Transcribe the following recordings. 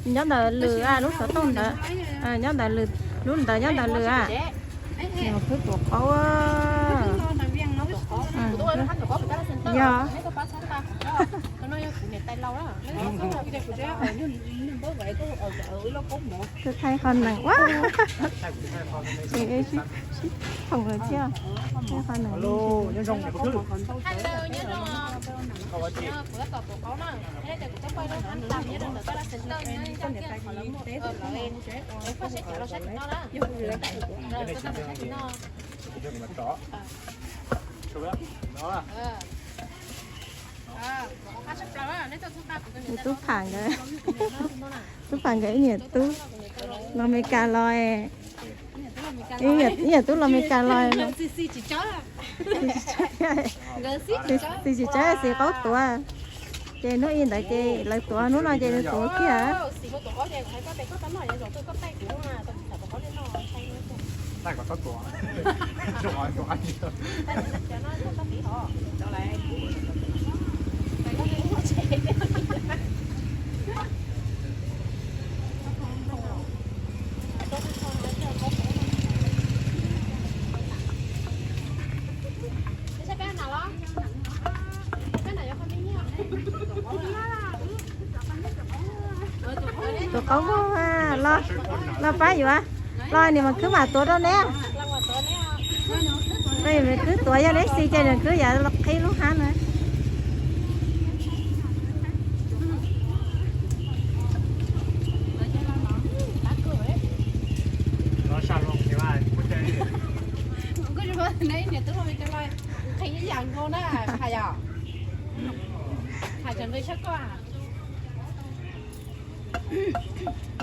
Nyob ntawm lws a, lub xov tooj ntawd, nyob ntawm lws, lub ntawd nyob ntawm lws a. Nws khwb tuav qaub. Yog. Thaij qhov nees ua. Sib thoom lawm thiab. Thaij qhov nees. Tub Pham nkawd, Tub Pham nkawd ib niam tub los Meskas los, ib niam tub los Meskas los, xis tsis tsawb, xis qaub tuav. Ces hnub ib ntawd ces lawv tuav, hnub no ces nws tuav kiag. Tuav qaub muag, los pab yuav, los niam mas khwb mam tuav rau neb. Niam khwb tuav, yog neb xis ces niam khwb yav qhib lub hab na.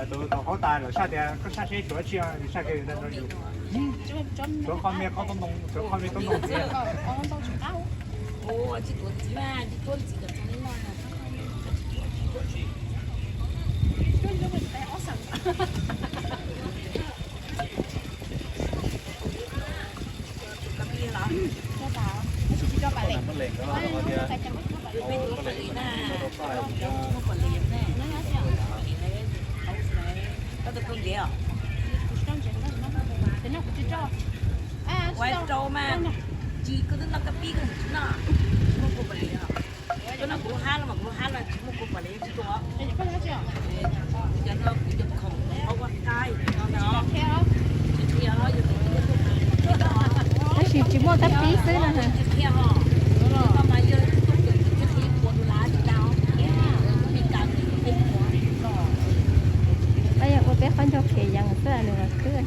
Tus thaum qaub tas lawm saj tias koj saj seb tsuav tsi, saj ke, tsuav qhov me qaub tub ntoo, tsuav qhov me tub ntoo txiv. Ua rau mas, tsis koj twb noj kab pib koj tsis noj, tsis muaj kua pam li os. Koj noj kuv lub hab los mas kuv lub hab los tsis muaj kua pam li tsis tuaj. Cov no kuv cov khoom, qhov ua qaib no no. Tab sis tsis muaj kab pib xwb no. Ua peb qhov ncauj phem yees xwb nws los khwb.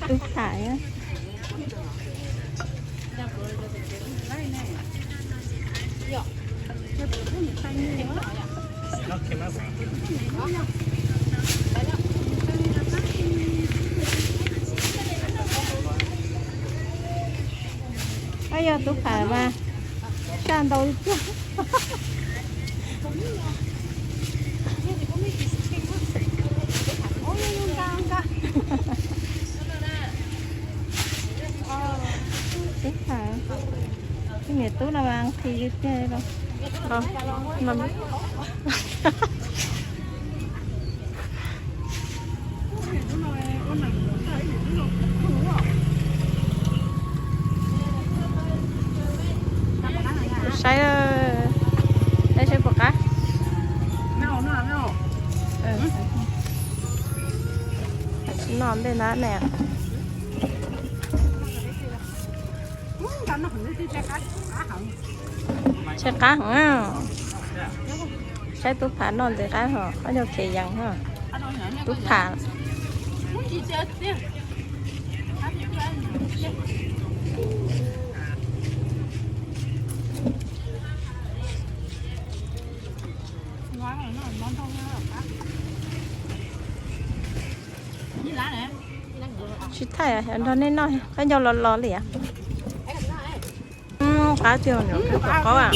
Tub Pham. Yog Tub Pham mas saj ntau tiag. Tub Pham, niam tub no mas nqhis tiag tiag. Kuv saib, saib saib puas qab. Noj ntej ntag ne. Saib qab heev. Saib tub pham noj ntxim qab hos, ob nyuag khes yees hos. Tub pham. Tsis thaij, nrog nej noj, khaub ncaug los los li as. Qab tiag, qaub a.